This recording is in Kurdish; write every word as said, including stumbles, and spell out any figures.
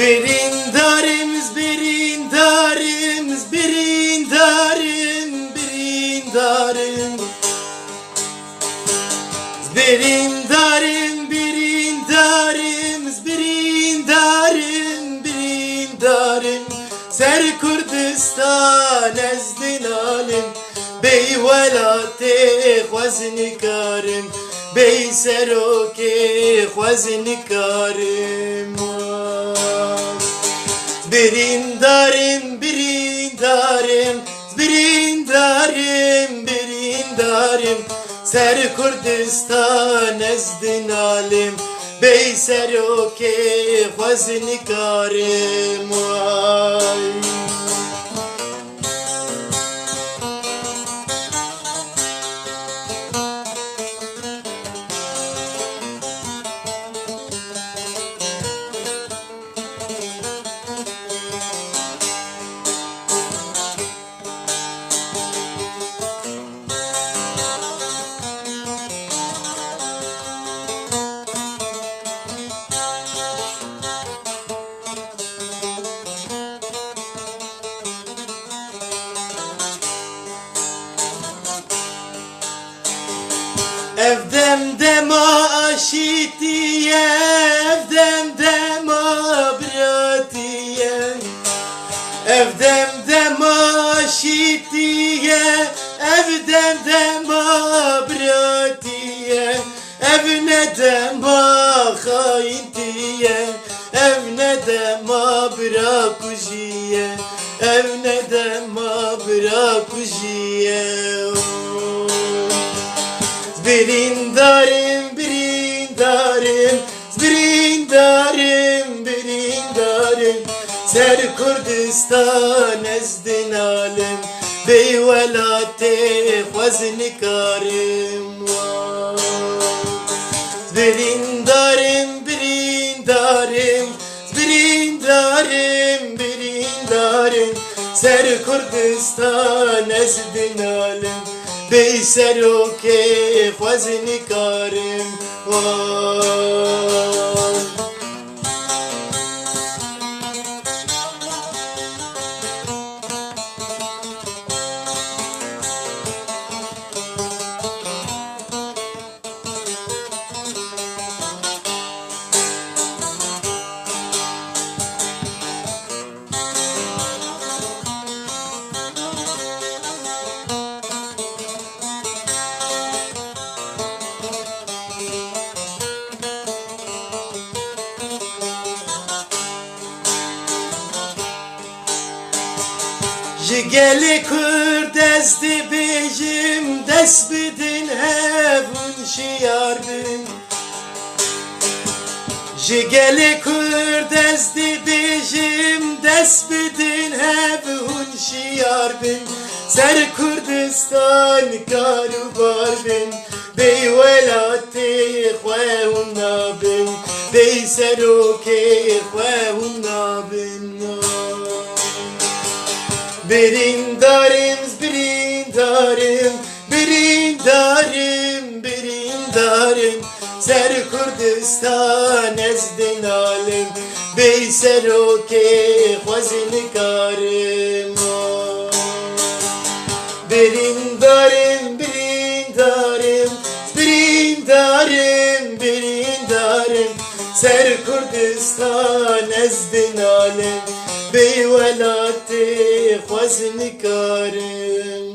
Birîndarim, birîndarim, birîndarim, birîndarim. Birîndarim, birîndarim, birîndarim, birîndarim. Ser Kurdistan ez dinalim. Bêyî welatê xwe ez nikarim. Bêyî serokê xwe ez nikarim. Birîndarim, birîndarim, birîndarim, birîndarim. Ser Kurdistan ez dinalim. Bêyî serokê xwe ez nikarim. Way. Ev dem dema aşîtî ye, ev dem dema biratî ye. Ev dem dema aşîtî ye, ev dem dema biratî ye. Ev ne dema xayîntî ye, ev ne dema birakujî ye, ev ne dema birakujî ye. Birîndarim, birîndarim, birîndarim, birîndarim. Ser Kurdistan ez dinalim, bêyî welatê xwe ez nikarim. Birîndarim, birîndarim, birîndarim, birîndarim. Ser Kurdistan ez dinalim. Bêyî serokê xwe ez nikarim. Vay. Ji gelê Kurd ez dibêjim, dest bidin hev hûn şiyar bin. Ji gelê Kurd ez dibêjim, dest bidin hev hûn şiyar bin. Ser Kurdistan kar û bar bin. Bêyî welatê xwe hûn nabin, bêyî serokê xwe hûn nabin. Birîndarim, birîndarim, birîndarim, birîndarim. Ser Kurdistan ez dinalim, bêyî serokê xwe ez nikarim. Birîndarim, birîndarim, birîndarim, birîndarim. Ser Kurdistan ez dinalim, bêyî welatê xwe ez nikarim.